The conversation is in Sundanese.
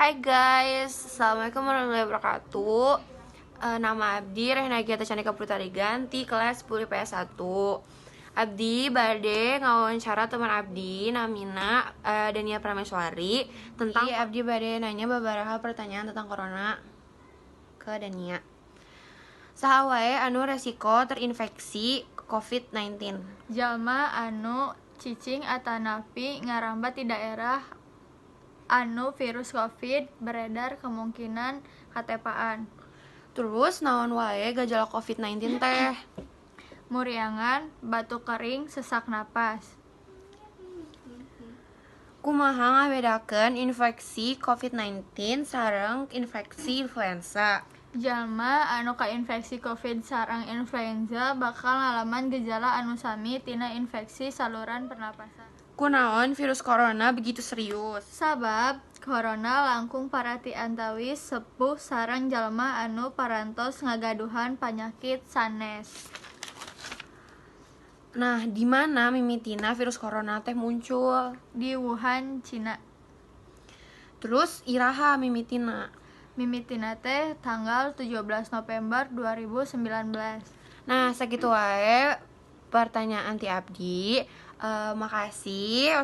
Hai guys, assalamualaikum warahmatullahi wabarakatuh. Nama Abdi Rehna Gita Candika Putari Ganti, kelas 10 IPS 1. Abdi bade ngawancara teman Abdi namina Dania Prameswari tentang. Iya, Abdi bade nanya beberapa pertanyaan tentang corona ke Dania. Saha wae anu resiko terinfeksi COVID-19? Jalma anu cicing atanapi ngarambat di daerah anu virus COVID beredar kemungkinan katepaan. Terus, naon wae gejala COVID-19 teh? Muriangan, batuk kering, sesak napas. Kumaha ngabedakeun infeksi COVID-19 sareng infeksi influenza? Jalma anu kainfeksi COVID sareng influenza bakal ngalaman gejala anu sami tina infeksi saluran pernapasan. Kunaon virus corona begitu serius? Sabab corona langkung parah ti antawis sepuh sareng jalma anu parantos ngagaduhan panyakit sanes. Nah, di mana mimitina virus corona teh muncul? Di Wuhan, Cina. Terus, iraha mimitina? Mimitina teh tanggal 17 November 2019. Nah, sakitu wae pertanyaan ti abdi. Makasih.